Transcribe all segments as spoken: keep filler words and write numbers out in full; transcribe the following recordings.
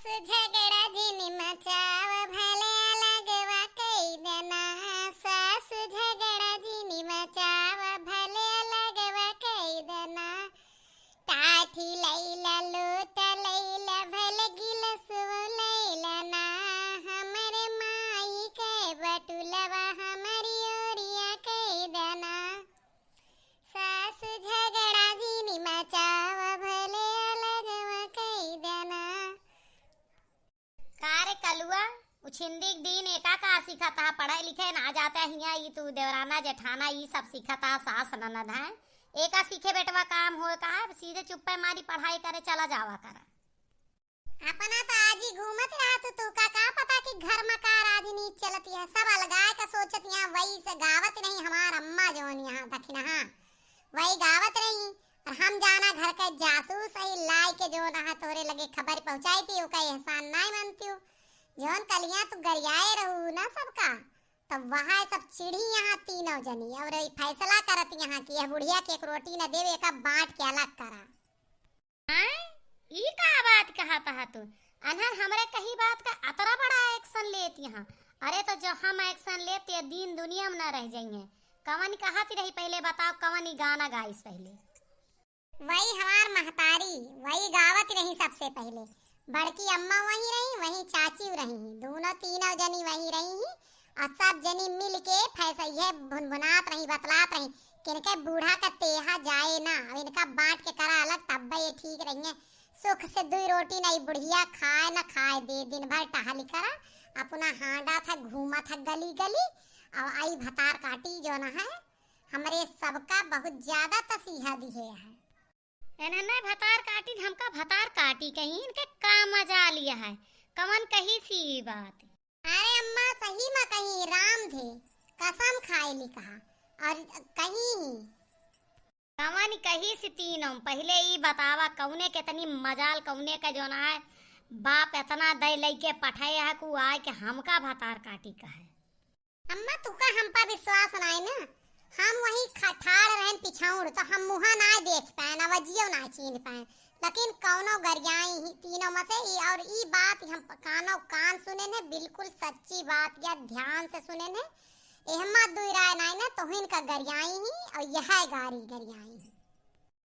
झगड़ा जिन मचाव भले अलगवा कई देना, सास झगड़ा जिन मचाव भले अलगवा कई देना। टाठी लैला लोटा लैला भले गिलसवो लैला ना, हमरे माई के बटुलवा हमरी ओरिया कई देना। सास झगड़ा जिन मचाव भले अलगवा कई देना। का रे कलुआ, उछिंदी के दिन एका का सीखत हा? पढ़े लिखे ना जाते हिया, ई तू देवराना जेठाना ई सब सीखत हा, सास ननद है। एका सीखे बेटवा काम होए का है, सीधे चुप्पे मारी पढ़ाई करे चला जावा कर। अपना तो आजी घूमत रहत हू, तू का, का पता कि घर में का राजनीति चलती है, सब अलगाए का सोचत यहाँ, वही से गावत नहीं हमार अम्मा जौन यहाँ दखिनहा, वही गावत रही। और हम जाना घर के जासूस ही, लाई के जौन है तोरे लगे खबर पहुँचाई थी, ओका एहसान नाय मानती हूँ। जौन कलियाँ तू गरियाए रहू ना सबका, तब वहाँ सब चिढ़ी यहाँ तीनों जनी और ई फैसला करत यहाँ कि यह बुढ़िया के एक रोटी न देवे, एका बांट के अलग करा। हैं? ई का बात कहत ह तू? अनहर हमरे कही बात का अतरा बड़ा action लेत यहाँ। अरे तो जो हम action लेत, ये दीन दुनिया में न रह जाइए। कवन कहत रही पहले बताओ, कवन ई गाना गाइस पहले? वही हमार महतारी, वही गावत रही सबसे पहले। बड़की अम्मा वही रही, वही चाची रही, दोनों तीनों जनी वही रही। और सब जनी मिल के फैसा ये भुनभुनात रही, बतलात रही कि इनके बूढ़ा का तेहा जाए ना, अब इनका बांट के करा अलग, तब ये ठीक रही है। सुख से दुई रोटी नहीं बुढ़िया खाए ना खाए दे, दिन भर टहली करा, अपना हांडा था, घूमा था गली गली, और आई भतार काटी जो ना है, हमरे सबका बहुत ज्यादा तसीहा दिहे है। इन्हने भतार काटी, हमका भतार काटी कहीं, इनके का मजाल है? कवन कही सी ई बात? अरे अम्मा, सही में कहीं, राम धे कसम खाए ली कहा, और कहीं ही। कवन कही सी तीनों? पहले ई बतावा, कौने के इतनी मजाल, कौने का जो ना है, बाप इतना दे लइके पठाए है, कु आए के हमका भतार काटी कहे। अम्मा, तुका हम पर विश्वास नाय ना। हम वही ख-, ठाड़ रहन पिछौड़, तो हम मुँहा नाय देख पाएन, आवाजियो नाय चीन्ह पाएन। लेकिन कौनो गरियाई ही तीनों में से ई, और ई बात हम प-, कानो कान सुनेन है, बिल्कुल सच्ची बात या ध्यान से सुनेन है। एहमा दुई राय नाय ना, तोहिन का गरियाई ही और यह गारी गरियाई ही।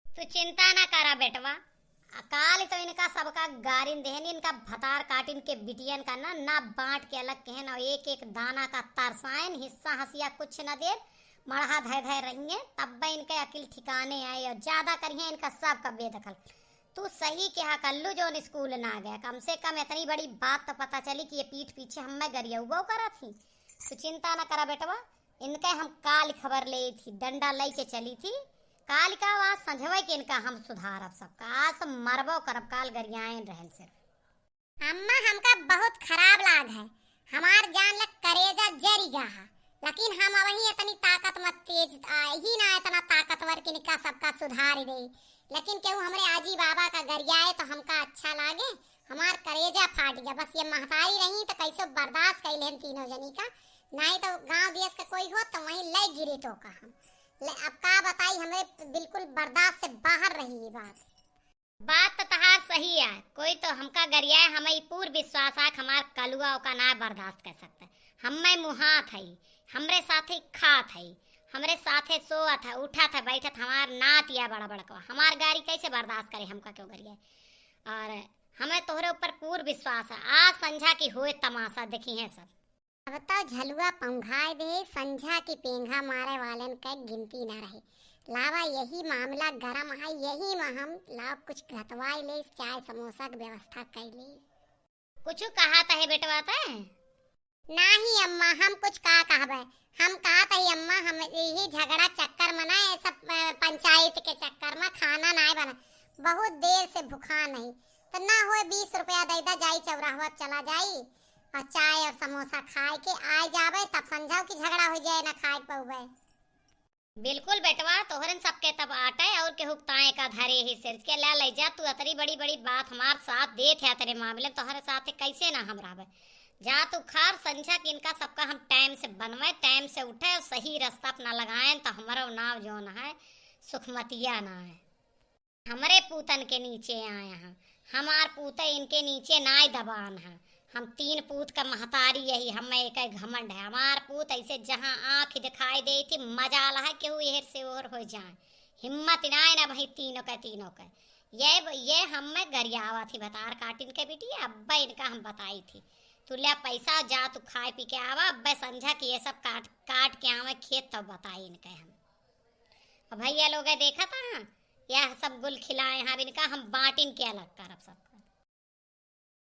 तू चिंता ना करा बेटवा, आ काल तो इनका सबका गारिन देहन, इनका भतार काटिन के बिटियन का ना, ना बांट के अलग कहन, और एक एक दाना का तरसायन, हिस्सा हसिया कुछ न देन, मड़हा धय धय रहिए, तब इनके अकिल ठिकाने आए और ज्यादा करिए इनका सबका बेदखल। तू सही कहा कल्लू, जौन स्कूल ना गया, कम से कम इतनी बड़ी बात तो पता चली कि ये पीठ पीछे हमें गरियउबो करत ही। तू चिंता न करा बेटवा, इनके हम काल खबर ले थी, डंडा लई के चली थी। काल का आवाज संझवे के इनका हम सुधारब सबका। आज तो मरबो करब, काल गरियाएन रहन सिर्फ। अम्मा, हमका बहुत खराब लाग है, हमार जान लग करेजा जरी गा है, लेकिन हम अबही इतनी ताकत मत तेज आ ही ना, इतना ताकतवर कि इनका सबका सुधार दे। लेकिन केहू हमरे आजी बाबा का गरियाए तो हमका अच्छा लागे, हमार करेजा फाट गया। बस ये महतारी रही तो कैसे बर्दाश्त कर लेन तीनों जनी का, नहीं तो गांव देश का कोई हो तो वहीं ले गिरे तो का हम ले। अब का बताई, हमरे बिल्कुल बर्दाश्त से बाहर रही ये बात। बात तो तहार सही है, कोई तो हमका गरियाए, हमें ई पूर विश्वास है कि हमार कलुआ ओका ना बर्दाश्त कर सकता। हमें मुहात है, हमरे साथे खात है, हमरे साथे सोवत है, उठत है, बैठत, हमार नात या बड़ा बड़कवा, हमार गारी कैसे बर्दाश्त करे, हमका क्यों गरियाए? और हमें तोहरे ऊपर पूर विश्वास है, आज संझा की होए तमाशा देखी है सब। अब तो झलुआ पौंघाए दे, संझा की पेंघा मारे वालन के गिनती ना रहे। लावा यही मामला गरम है, यही में हम लाव कुछ घतवाई ले, चाय समोसा के व्यवस्था कर ले। कुछ कहा था है बेटवा तै? नाही अम्मा, हम कुछ का कहबे, हम कहा था अम्मा, हम यही झगड़ा चक्कर में ना, ये सब, अ, पंचायत के चक्कर में खाना ना बना, बहुत देर से भुखा नहीं, तो ना होए बीस रुपया दे दा, जाई चौराहा चला जाई, और चाय और समोसा खाए के आए जाबे, तब समझाओ कि झगड़ा हो जाए, ना खाए पउबे। बिल्कुल बेटवा, तोहरन सबके तब आटे और केहू ताए का धरे ही सिर के ला ले जा। तू अतरी बड़ी बड़ी बात हमार साथ देत है, तेरे मामले में तोहरे साथ कैसे ना हम रहबे। जा तू खार संझा कि इनका सबका हम टाइम से बनवे, टाइम से उठे और सही रास्ता अपना लगाएं, तो हमारो नाव जौन है सुखमतिया ना है। हमरे पूतन के नीचे आया है, हमार पूत इनके नीचे नाई दबान है। हम तीन पूत का महतारी यही, हमें एक घमंड है। हमार पूत ऐसे जहाँ आँख दिखाई देई थी, मजाल है, केहू एहर से ओहर हो जाए। हिम्मत नाई ना भाई तीनों के, तीनों के। ये, ये हमें गरियावा थी भतार काटिन के बिटिया, अब्बे इनका हम बताई थी, "तू ले पैसा, जा तू खाए पी के आवा, अब्बे संझा की ये सब काट, काट के आवे खेत, तब बताई इनके हम।" अब भैया लोग देखा था, यह सब गुल खिलाए हैं, अब इनका हम बांटिन के अलग करब सब।